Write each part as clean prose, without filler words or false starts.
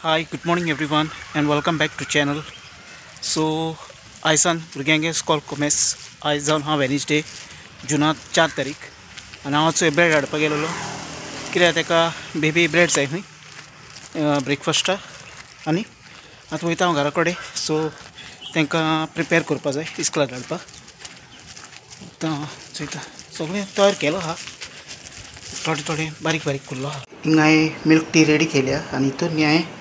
Hi, good morning everyone and welcome back to channel. So आयसान भुरग्यांगे school कोमेस आयज जावन हांव Wednesday जुना 4 तारीख आनी हांव चोय ब्रेड हाडपाक गेलेलो कित्याक ताका बेबी ब्रेड जाय खंय ब्रेकफास्टा आनी आतां वयता हांव घरा कडेन. सो तांकां प्रिपेर करपा जाय इस्कुलाक धाडपाक. आतां चोयता सगळें तयार केलो आहा, थोडे थोडे बारीक बारीक केल्लो आहा. हिंगा हांवें मिल्क टी रेडी केल्या आनी हितून हांवें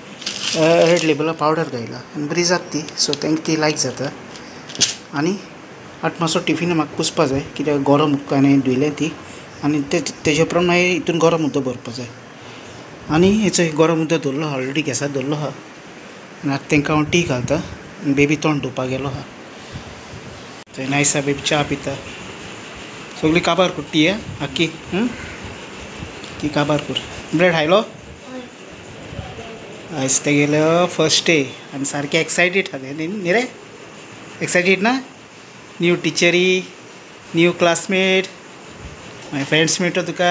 रेड लेबला पावडर घायला आनी बरी जाता ती. सो तांकां ती लायक जाता. आनी आतां मातसो टिफिन म्हाका पुसपा जाय कित्याक गरम उदक हांवें धुयलें ती आनी तेजे उपरांत मागीर हितून गरम उदक भरपा जाय. आनी हेचो गरम उदक दवरलो आहा ऑलरेडी गॅसार दवरलो आहा आनी आतां तांकां हांव टी घालता आनी बेबी तोंड धुवपाक गेलो आहा. थंय नायसा बेबी च्या पिता. सगळी काबार कर टी आक्की ती काबार कर. ब्रेड हायलो आयज तेगेलो फर्स्ट डे आनी सारकें एक्सायटीड आहा न्ही रे? एक्सायटीड ना? न्यू टिचरी, न्यू क्लासमेट, मागीर फ्रेंड्स मेळटा तुका.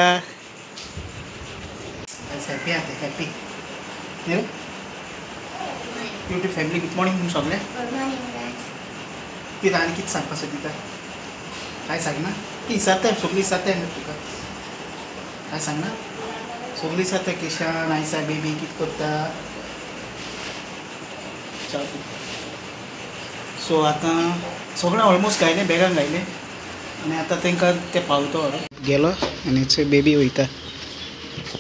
आयज हॅप्पी आहा तें, हॅप्पी न्ही रे? युट्यूब फॅमिली गुड मॉर्निंग म्हूण सगळें. कितें आनी कितें सांगपा सोदिता? कांय सांगना? ती विचारताय सगळीं विचारताय न्हू तुका. कांय सांगना? सगळीं विचारता केशान आयसा बेबी कितें करता. सो आतां सगळें ऑलमोस्ट घायलें, बॅगान घायलें आनी आतां तांकां तें पावतो गेलो आनी चोय बेबी वयता.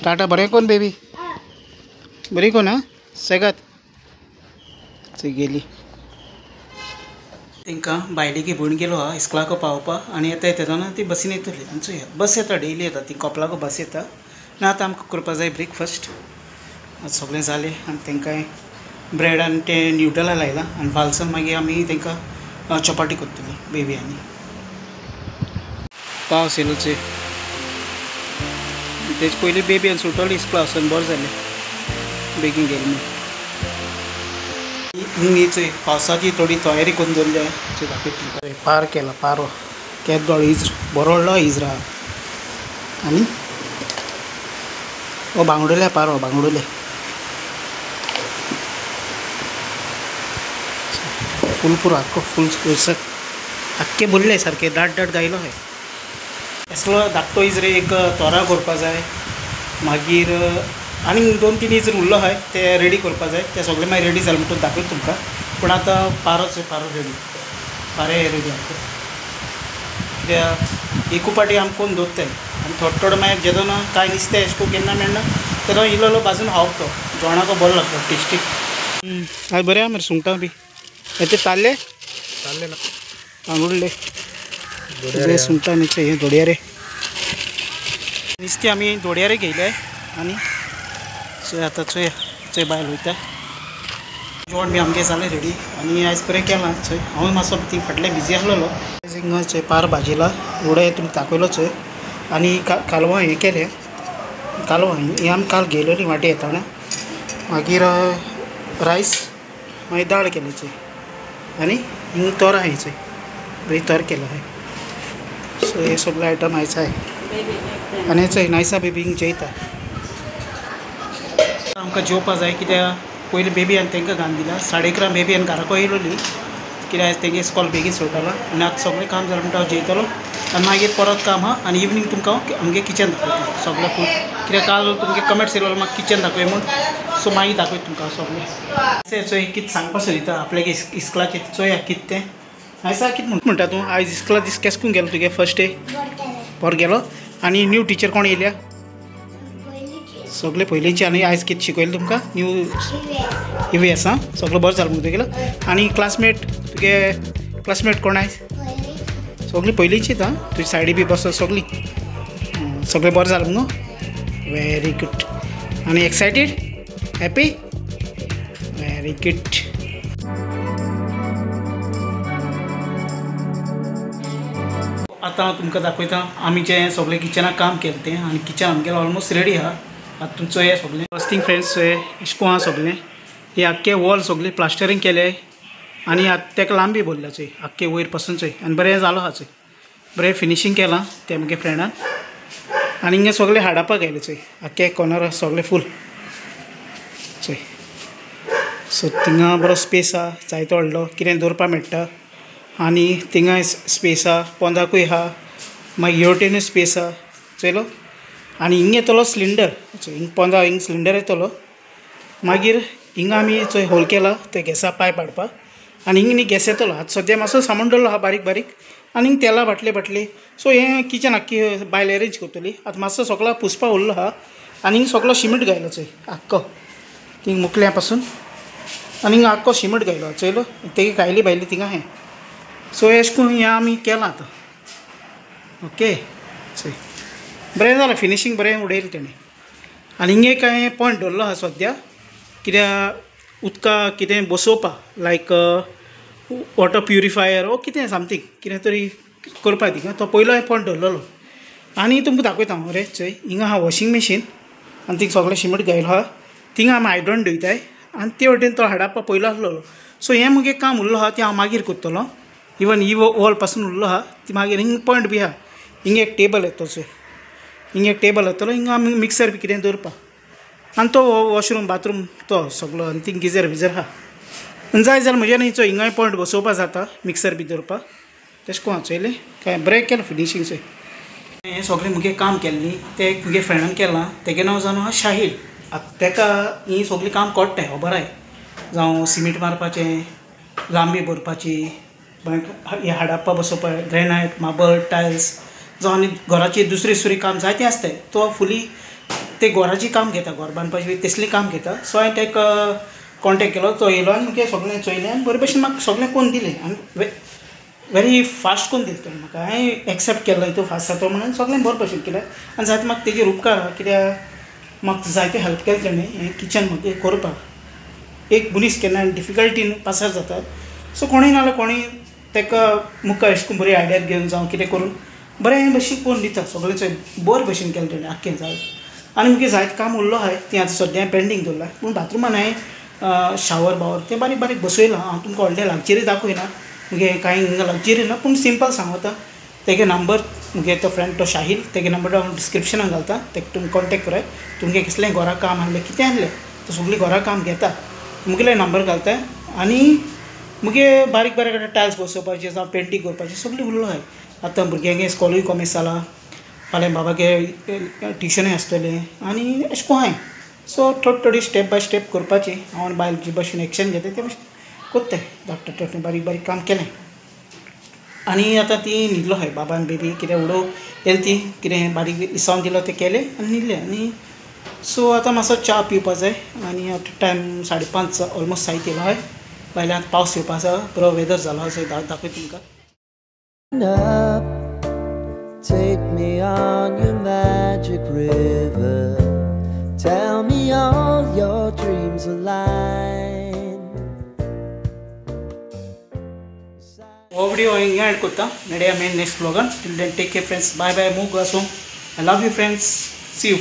टाटा बरें कोन बेबी, बरी कोन आं सेगात चोय गेली. तांकां बायलेकी भयण गेलो आहा इस्कुलाक पावोवपाक आनी येता येता तेन्ना ती बसीन येतली. आनी चोय बस येता, डेली येता ती, कोपलाको बस येता. आनी आतां आमकां करपा जाय ब्रेकफास्ट. आतां सगळें जालें आनी तांकां ब्रेड आनी तें न्युटला लायलां आनी फालसान मागीर आमी तांकां चपाटी करतली बेबी. आनी पावस येयलो चोय, तेजे पयलीं बेबी आनी सुटोली इस्कुला वचून बरें जालें बेगीन गेली म्हूण. हिंगा चोय पावसाची थोडी तयारी करून दवरल्या. चोय दाखयता पार केला, पारो केदो इज्र बरो व्हडलो इज्र आहा. आनी हो बांगडुले पारो, बांगडुले फूल पुरो आख्खो फूल आख्खे भरले सारके दाट दाट गायलो आहाय. असलो धाकटो इज्र एक तोरा करपा जाय, मागीर आनी 2-3 इज्र उरलो आहाय ते रेडी करपा जाय. ते सगळे मागीर रेडी जाले म्हणटकच दाखयता तुमकां. पूण आतां पारोच पारो रेडी, पारे रेडी आमकां कित्याक एकू पाटी आमकां कोण दवरताय आनी थोडो थोडो मागीर जेदोना कांय नुस्तें अशें करून केन्ना मेळना तेदो इल्लो इल्लो बाजून खावप तो जेवणाको बरो लागता टेस्टी. हय बरें आहा मरे सुंगटां बी ते ताल्ले ताल्ले ना तांदुळले सुंगटां न्ही हे दोडयारे नुस्तें आमी दोडयारे घेयले. आनी चोय आतां चोय चोय बायल वयता. जेवण बी आमगें जालें रेडी आनी आयज बरें केलां. चोय हांव मातसो ती फाटल्यान बिजी आसलेलो. हिंगा चोय पार भाजिला उडय तुमकां दाखयलो चोय. आनी कालवां हें केलें, कालवां हें आमी काल घेयलेली वाटे येतना. मागीर रायस मागीर दाळ केली चोय. आनी हिंगा तोरां आहाय चोय, बरी तोर केलो आहाय. सो हे सगळे आयटम आयज आहाय. आनी चोय नायसा बेबी हिंगा जेयता. आमकां जेवपा जाय कित्याक पयलीं बेबी आनी तांकां घालून दिला. 11:30 बेबी आनी घराको येयलोली कित्याक आयज तेंगे इस्कॉल बेगीन सोडटलो आनी आतां सगळें काम जालें म्हणटा हांव जेयतलो आनी मागीर परत काम आहा. आनी इवनींग तुमकां हांव आमगे किचन दाखयता सगळें फूल, कित्याक काल तुमगे कमेंट्स येयलो म्हाका किचन दाखय म्हूण. सो मागीर दाखयता तुमकां सगळें. चोय कितें सांगपा सोदिता आपल्याक इस्कुलाचें. चोया कितें तें आयसा कितें म्हणटा तूं आयज इस्कुला दीस केस करून गेलो तुगे फर्स्ट डे? बरो गेलो. आनी न्यू टिचर कोण येयल्या? सगळे पयलींचे. आनी आयज कितें शिकयलें तुमकां न्यू इवीएस? आं सगळें बरें जालें मुगो तुगेलो. आनी क्लासमेट तुगे क्लासमेट कोण आयज? सगळीं पयलींचीच आं, तुजी सायडी बी बस सगळीं. सगळें बरें जालें मुगो? Very good. आनी एक्सायटीड? Happy? Very good. आतां हांव तुमकां दाखयता आमी जें सगळें किचनाक काम केलें तें. आनी किचन आमगेलें ऑलमोस्ट रेडी आहा. आतां तुमचो हे सगळें फर्स्ट थिंग फ्रेंड्स चोय अशें करून आहा सगळें. हे आख्खे वॉल सगळें प्लास्टरींग केलें आनी आतां ताका लांबी भरल्या चोय आख्खे वयर पासून चोय. आनी बरें जालो आहा चोय, बरें फिनिशींग केलां तें म्हगे फ्रेंडान. आनी हिंगा सगळें हाडापाक आयलें चोय आख्खे कॉर्नर सगळें फूल चोय. सो थिंगा बरो स्पेस आहा जायतो व्हडलो कितें दवरपाक मेळटा आनी थिंगाय स्पेस आहा पोंदाकूय आहा मागीर हेवटेनूय स्पेस आहा चोयलो. आनी हिंग येतलो सिलिंडर हिंग पोंदा हिंग सिलिंडर येतलो. मागीर हिंगा आमी चोय होल केला ते गॅसा पायप हाडपाक आनी हिंग न्ही गॅस येतलो. आतां सद्या मातसो सामान दवरलो आहा बारीक बारीक आनी हिंग तेलां बाटले बाटले. सो हें किचन आख्खी बायल एरेंज करतली. आतां मातसो सगळो पुसपा उरलो आहा आनी हिंग सगळो शिमीट घायलो चोय आख्खो थिंग मुकल्या पासून आनी हिंगा आख्खो शिमीट घायलो चोयलो तेगे कायली भायली थिंगा हें. सो एशें करून हें आमी केलां आतां. ओके चोय बरें जालें फिनिशींग बरें उडयलें तेणें. आनी हिंगे कांय पॉयंट दवरलो आहा सद्या कित्याक उदका कितें बसोवपा लायक वॉटर प्युरिफायर वो कितें समथींग कितें तरी करपा थिंगा तो पयलो पॉयंट दवरलेलो. आनी तुमकां दाखयता हांव रे चोय हिंगा आहा वॉशींग मॅशीन आनी थिंग सगळें शिमीट घायलो आहा थिंगा आमी आयदन दवरताय आनी ते वटेन तो हाडाप्पा पयलो आसलेलो. सो हें मुगे काम उरलो आहा तें हांव मागीर करतलो. इवन he wall पासून उरलो आहा ती मागीर हिंग पॉयंट बी आहा. हिंग एक टेबल येतलो चोय हिंग एक टेबल येतलो हिंगा आमी मिक्सर बी कितें दवरपा आनी तो वॉशरूम बाथरूम तो सगळो आनी थिंग गिजर बिजर आहा. आनी जाय जाल्यार म्हज्या न्ही चोय हिंगाय पॉयंट बसोवपा जाता मिक्सर बी दवरपा तशें करून चोयलें काय बरें केलें फिनिशींग चोय. हें सगळें मुगे काम केलें न्ही तें एक मुगे फ्रेंडान केलां तेगे नांव जावन आहा शाहील. आतां तेका हीं सगळीं काम कळटाय खबर आहाय जावं सिमीट मारपाचें लांबी भरपाची मागीर हाडाप्पा बसोवपा ग्रेनायट मार्बल टायल्स जावं आनी घराची दुसरी दुसरी काम जायतें आसताय. तो फुली ते घराचें काम घेता घर बांदपाचें तसलें काम घेता. सो हांवें ताका कॉन्टेक्ट केलो तो येयलो आनी मुगे सगळें चोयलें आनी बरे भशेन म्हाका सगळें करून दिलें आनी वेरी फास्ट करून दिलें तेणें म्हाका. हांवें एक्सेप्ट केलो हितू फास्ट जातो म्हणून सगळें बरे भशेन केलें आनी जायते म्हाका तेजेर उपकार आहा कित्याक म्हाका जायते हेल्प केलें तेणें हें किचन म्हाका करपाक. एक मनीस केन्ना डिफिकल्टीन पासार जाता सो कोणूय नाल्यार कोणूय ताका मुखार अशें करून बरी आयडिया घेवन जावं कितें करून बरें भशेन करून दिता सगळें चोय बरे भशेन केलें तेणें आख्खें जालें. आनी मुगे जायते काम उरलो आहाय तें आतां सद्या पेंडींग दवरलां पूण बाथरुमान हांवें शावर बावर तें बारीक बारीक बसयलां. हांव तुमकां व्हडलें लग्जरी दाखयना मुगे कांय हिंगा लग्जरी ना पूण सिंपल सांगता. तेगे नंबर मुगे तो फ्रेंड तो शाहील तेगे नंबर हांव डिस्क्रिप्शनाक घालता तेका तुमी कॉन्टेक्ट कराय. तुमगे कसलें घरा काम आहलें कितें आहलें तो सगळीं घरा काम घेता मुगेले नंबर घालता. आनी मुगे बारीक बारीक आतां टायल्स बसोवपाचें जावं पेंटींग करपाचें सगळें उरलो आहाय. आतां भुरग्यांगे स्कॉलूय कॉमेस जालां फाल्यां बाबागे ट्युशनूय आसतलें आनी अशें करून आहाय. सो थोडी थोडी स्टेप बाय स्टेप करपाची हांव आनी बायल जे भशेन एक्शन घेता ते भशेन कोत्ताय धाकटें धाकटें बारीक बारीक काम केलें. आनी आतां ती न्हिदलो आहाय बाबा आनी बेबी कितें उडोव येल ती कितें बारीक लिसांव दिलो तें केलें आनी न्हिदलें. आनी सो आतां मातसो च्या पिवपा जाय आनी आतां टायम 5:30 ऑलमोस्ट जायत येयलो आहाय. भायल्यान आतां पावस येवपा आसा बरो वेदर जालो आसा दाखय तुमकां. Take me on your magic river. Tell me all your dreams align. हो व्हिडिओ हिंगा एंड करता. मेळया main next vlogan. Till then take care friends. Bye bye. मूग आसूं. I love you friends. See you.